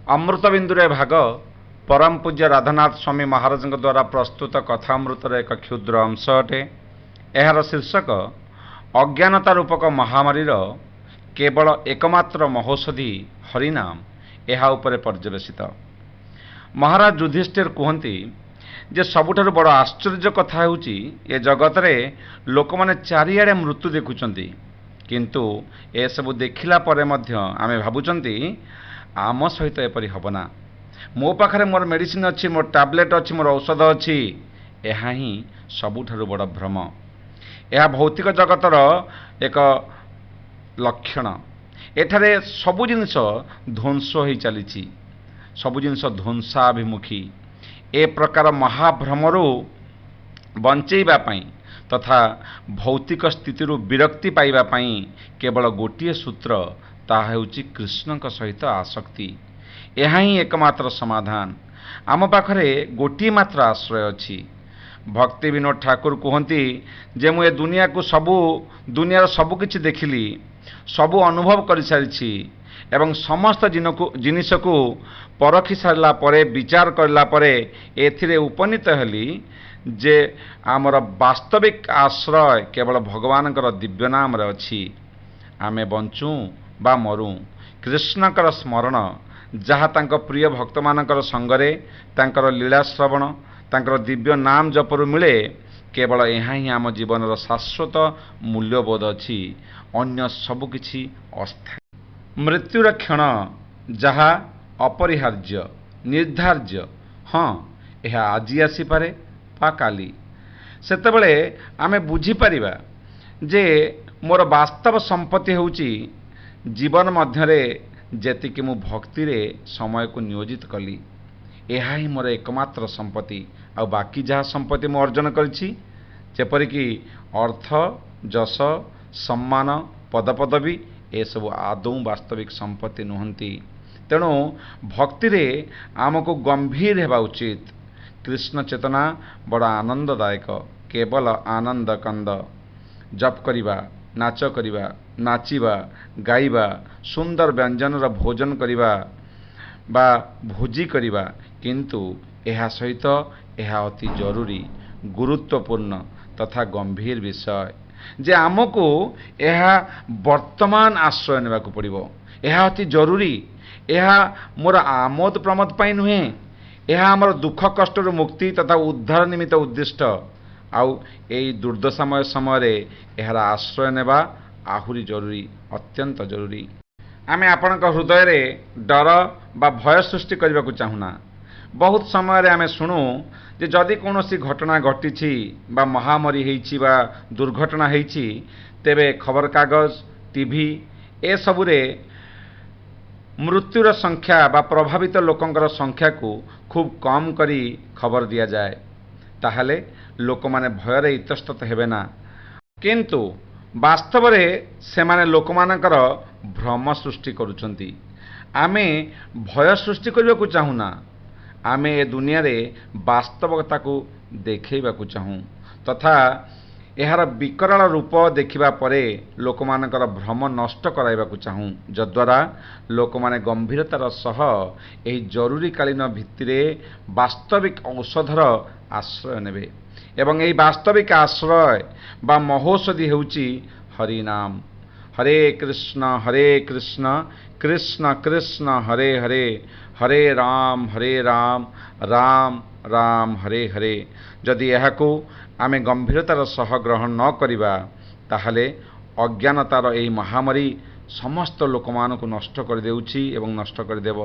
ଅମୃତ ବିନ୍ଦୁର ଏ ଭାଗ ପରମ ପୂଜ୍ୟ ରାଧାନାଥ ସ୍ୱାମୀ ମହାରାଜଙ୍କ ଦ୍ୱାରା ପ୍ରସ୍ତୁତ କଥାମୃତର ଏକ କ୍ଷୁଦ୍ର ଅଂଶ ଅଟେ। ଏହାର ଶୀର୍ଷକ ଅଜ୍ଞାନତା ରୂପକ ମହାମାରୀର କେବଳ ଏକମାତ୍ର ମହୌଷଧି ହରିନାମ, ଏହା ଉପରେ ପର୍ଯ୍ୟବେସିତ। ମହାରାଜ ଯୁଧିଷ୍ଠିର କୁହନ୍ତି ଯେ ସବୁଠାରୁ ବଡ଼ ଆଶ୍ଚର୍ଯ୍ୟ କଥା ହେଉଛି, ଏ ଜଗତରେ ଲୋକମାନେ ଚାରିଆଡ଼େ ମୃତ୍ୟୁ ଦେଖୁଛନ୍ତି, କିନ୍ତୁ ଏସବୁ ଦେଖିଲା ପରେ ମଧ୍ୟ ଆମେ ଭାବୁଛନ୍ତି ଆମ ସହିତ ଏପରି ହେବ ନା, ମୋ ପାଖରେ ମୋର ମେଡ଼ିସିନ ଅଛି, ମୋର ଟ୍ୟାବଲେଟ୍ ଅଛି, ମୋର ଔଷଧ ଅଛି। ଏହା ହିଁ ସବୁଠାରୁ ବଡ଼ ଭ୍ରମ। ଏହା ଭୌତିକ ଜଗତର ଏକ ଲକ୍ଷଣ। ଏଠାରେ ସବୁ ଜିନିଷ ଧ୍ୱଂସ ହୋଇ ଚାଲିଛି, ସବୁ ଜିନିଷ ଧ୍ୱଂସାଭିମୁଖୀ। ଏ ପ୍ରକାର ମହାଭ୍ରମରୁ ବଞ୍ଚେଇବା ପାଇଁ ତଥା ଭୌତିକ ସ୍ଥିତିରୁ ବିରକ୍ତି ପାଇବା ପାଇଁ କେବଳ ଗୋଟିଏ ସୂତ୍ର, ତାହା ହେଉଛି କୃଷ୍ଣଙ୍କ ସହିତ ଆସକ୍ତି। ଏହା ହିଁ ଏକମାତ୍ର ସମାଧାନ। ଆମ ପାଖରେ ଗୋଟିଏ ମାତ୍ର ଆଶ୍ରୟ ଅଛି। ଭକ୍ତି ବିନୋଦ ଠାକୁର କୁହନ୍ତି ଯେ ମୁଁ ଏ ଦୁନିଆକୁ ସବୁ ଦୁନିଆର ସବୁକିଛି ଦେଖିଲି, ସବୁ ଅନୁଭବ କରିସାରିଛି ଏବଂ ସମସ୍ତ ଜିନିଷକୁ ପରଖି ସାରିଲା ପରେ, ବିଚାର କରିଲା ପରେ ଏଥିରେ ଉପନୀତ ହେଲି ଯେ ଆମର ବାସ୍ତବିକ ଆଶ୍ରୟ କେବଳ ଭଗବାନଙ୍କର ଦିବ୍ୟ ନାମରେ ଅଛି। ଆମେ ବଞ୍ଚୁ ବା ମରୁ, କୃଷ୍ଣଙ୍କର ସ୍ମରଣ, ଯାହା ତାଙ୍କ ପ୍ରିୟ ଭକ୍ତମାନଙ୍କର ସଙ୍ଗରେ ତାଙ୍କର ଲୀଳା ଶ୍ରବଣ, ତାଙ୍କର ଦିବ୍ୟ ନାମ ଜପରୁ ମିଳେ, କେବଳ ଏହା ହିଁ ଆମ ଜୀବନର ଶାଶ୍ୱତ ମୂଲ୍ୟବୋଧ ଅଛି। ଅନ୍ୟ ସବୁକିଛି ଅସ୍ଥାୟୀ। ମୃତ୍ୟୁର କ୍ଷଣ ଯାହା ଅପରିହାର୍ଯ୍ୟ, ନିର୍ଦ୍ଧାର୍ଯ୍ୟ, ହଁ, ଏହା ଆଜି ଆସିପାରେ ବା କାଲି। ସେତେବେଳେ ଆମେ ବୁଝିପାରିବା ଯେ ମୋର ବାସ୍ତବ ସମ୍ପତ୍ତି ହେଉଛି ଜୀବନ ମଧ୍ୟରେ ଯେତିକି ମୁଁ ଭକ୍ତିରେ ସମୟକୁ ନିୟୋଜିତ କଲି, ଏହା ହିଁ ମୋର ଏକମାତ୍ର ସମ୍ପତ୍ତି। ଆଉ ବାକି ଯାହା ସମ୍ପତ୍ତି ମୁଁ ଅର୍ଜନ କରିଛି, ଯେପରିକି ଅର୍ଥ, ଯଶ, ସମ୍ମାନ, ପଦପଦବୀ, ଏସବୁ ଆଦୌ ବାସ୍ତବିକ ସମ୍ପତ୍ତି ନୁହନ୍ତି। ତେଣୁ ଭକ୍ତିରେ ଆମକୁ ଗମ୍ଭୀର ହେବା ଉଚିତ। କୃଷ୍ଣ ଚେତନା ବଡ଼ ଆନନ୍ଦଦାୟକ, କେବଳ ଆନନ୍ଦ କନ୍ଦ। ଜପ କରିବା, ନାଚ କରିବା, ନାଚିବା, ଗାଇବା, ସୁନ୍ଦର ବ୍ୟଞ୍ଜନର ଭୋଜନ କରିବା ବା ଭୋଜି କରିବା, କିନ୍ତୁ ଏହା ସହିତ ଏହା ଅତି ଜରୁରୀ, ଗୁରୁତ୍ୱପୂର୍ଣ୍ଣ ତଥା ଗମ୍ଭୀର ବିଷୟ ଯେ ଆମକୁ ଏହା ବର୍ତ୍ତମାନ ଆଶ୍ରୟ ନେବାକୁ ପଡ଼ିବ। ଏହା ଅତି ଜରୁରୀ। ଏହା ମୋର ଆମୋଦ ପ୍ରମୋଦ ପାଇଁ ନୁହେଁ, ଏହା ଆମର ଦୁଃଖ କଷ୍ଟରୁ ମୁକ୍ତି ତଥା ଉଦ୍ଧାର ନିମିତ୍ତ ଉଦ୍ଦିଷ୍ଟ। ଆଉ ଏଇ ଦୁର୍ଦ୍ଦଶାମୟ ସମୟରେ ଏହାର ଆଶ୍ରୟ ନେବା ଆହୁରି ଜରୁରୀ, ଅତ୍ୟନ୍ତ ଜରୁରୀ। ଆମେ ଆପଣଙ୍କ ହୃଦୟରେ ଡର ବା ଭୟ ସୃଷ୍ଟି କରିବାକୁ ଚାହୁଁନା। ବହୁତ ସମୟରେ ଆମେ ଶୁଣୁ ଯେ ଯଦି କୌଣସି ଘଟଣା ଘଟିଛି ବା ମହାମାରୀ ହେଇଛି ବା ଦୁର୍ଘଟଣା ହେଇଛି, ତେବେ ଖବରକାଗଜ, ଟିଭି ଏସବୁରେ ମୃତ୍ୟୁର ସଂଖ୍ୟା ବା ପ୍ରଭାବିତ ଲୋକଙ୍କର ସଂଖ୍ୟାକୁ ଖୁବ୍ କମ୍ କରି ଖବର ଦିଆଯାଏ, ତାହେଲେ ଲୋକମାନେ ଭୟରେ ଇତସ୍ତତ ହେବେ ନା। କିନ୍ତୁ ବାସ୍ତବରେ ସେମାନେ ଲୋକମାନଙ୍କର ଭ୍ରମ ସୃଷ୍ଟି କରୁଛନ୍ତି। ଆମେ ଭୟ ସୃଷ୍ଟି କରିବାକୁ ଚାହୁଁନା, ଆମେ ଏ ଦୁନିଆରେ ବାସ୍ତବତାକୁ ଦେଖାଇବାକୁ ଚାହୁଁ ତଥା ଏହାର ବିକରାଳ ରୂପ ଦେଖିବା ପରେ ଲୋକମାନଙ୍କର ଭ୍ରମ ନଷ୍ଟ କରାଇବାକୁ ଚାହୁଁ, ଯଦ୍ୱାରା ଲୋକମାନେ ଗମ୍ଭୀରତାର ସହ ଏହି ଜରୁରୀକାଳୀନ ଭିତ୍ତିରେ ବାସ୍ତବିକ ଔଷଧର ଆଶ୍ରୟ ନେବେ। ଏବଂ ଏହି ବାସ୍ତବିକ ଆଶ୍ରୟ ବା ମହୌଷଧି ହେଉଛି ହରିନାମ। ହରେ କୃଷ୍ଣ ହରେ କୃଷ୍ଣ କୃଷ୍ଣ କୃଷ୍ଣ ହରେ ହରେ, ହରେ ରାମ ହରେ ରାମ ରାମ ରାମ ହରେ ହରେ। ଯଦି ଏହାକୁ ଆମେ ଗମ୍ଭୀରତାର ସହ ଗ୍ରହଣ ନ କରିବା, ତାହେଲେ ଅଜ୍ଞାନତାର ଏହି ମହାମାରୀ ସମସ୍ତ ଲୋକମାନଙ୍କୁ ନଷ୍ଟ କରିଦେଉଛି ଏବଂ ନଷ୍ଟ କରିଦେବ।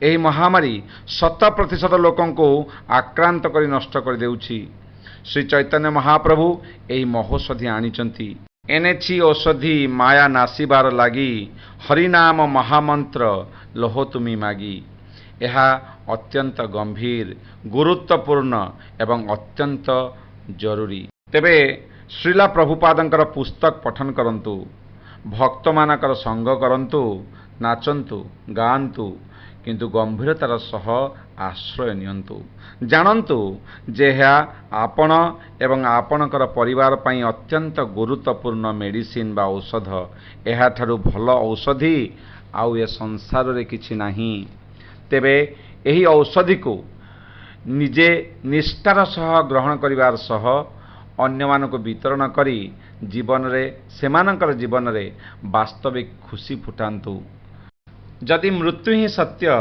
ଏହି ମହାମାରୀ 100% ଲୋକଙ୍କୁ ଆକ୍ରାନ୍ତ କରି ନଷ୍ଟ କରିଦେଉଛି। ଶ୍ରୀ ଚୈତନ୍ୟ ମହାପ୍ରଭୁ ଏହି ମହୌଷଧି ଆଣିଛନ୍ତି। এনেছি ଔଷଧି ମାୟା ନାଶିବାର ଲାଗି, ହରିନାମ ମହାମନ୍ତ୍ର ଲୋହ ତୁମି ମାଗି। ଏହା ଅତ୍ୟନ୍ତ ଗମ୍ଭୀର, ଗୁରୁତ୍ୱପୂର୍ଣ୍ଣ ଏବଂ ଅତ୍ୟନ୍ତ ଜରୁରୀ। ତେବେ ଶ୍ରୀଲା ପ୍ରଭୁପାଦଙ୍କର ପୁସ୍ତକ ପଠନ କରନ୍ତୁ, ଭକ୍ତମାନଙ୍କର ସଙ୍ଗ କରନ୍ତୁ, ନାଚନ୍ତୁ, ଗାଆନ୍ତୁ, କିନ୍ତୁ ଗମ୍ଭୀରତାର ସହ ଆଶ୍ରୟ ନିଅନ୍ତୁ। ଜାଣନ୍ତୁ ଯେ ଏହା ଆପଣ ଏବଂ ଆପଣଙ୍କର ପରିବାର ପାଇଁ ଅତ୍ୟନ୍ତ ଗୁରୁତ୍ୱପୂର୍ଣ୍ଣ ମେଡ଼ିସିନ ବା ଔଷଧ। ଏହାଠାରୁ ଭଲ ଔଷଧି ଆଉ ଏ ସଂସାରରେ କିଛି ନାହିଁ। ତେବେ ଏହି ଔଷଧିକୁ ନିଜେ ନିଷ୍ଠାର ସହ ଗ୍ରହଣ କରିବାର ସହ ଅନ୍ୟମାନଙ୍କୁ ବିତରଣ କରି ଜୀବନରେ, ସେମାନଙ୍କର ଜୀବନରେ ବାସ୍ତବିକ ଖୁସି ଫୁଟାନ୍ତୁ। ଯଦି ମୃତ୍ୟୁ ହିଁ ସତ୍ୟ,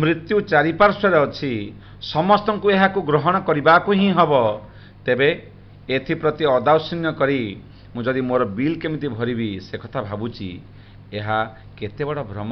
ମୃତ୍ୟୁ ଚାରିପାର୍ଶ୍ୱରେ ଅଛି, ସମସ୍ତଙ୍କୁ ଏହାକୁ ଗ୍ରହଣ କରିବାକୁ ହିଁ ହେବ, ତେବେ ଏଥିପ୍ରତି ଔଦାସୀନ୍ୟ କରି ମୁଁ ଯଦି ମୋର ବିଲ୍ କେମିତି ଭରିବି ସେ କଥା ଭାବୁଛି, ଏହା କେତେ ବଡ଼ ଭ୍ରମ।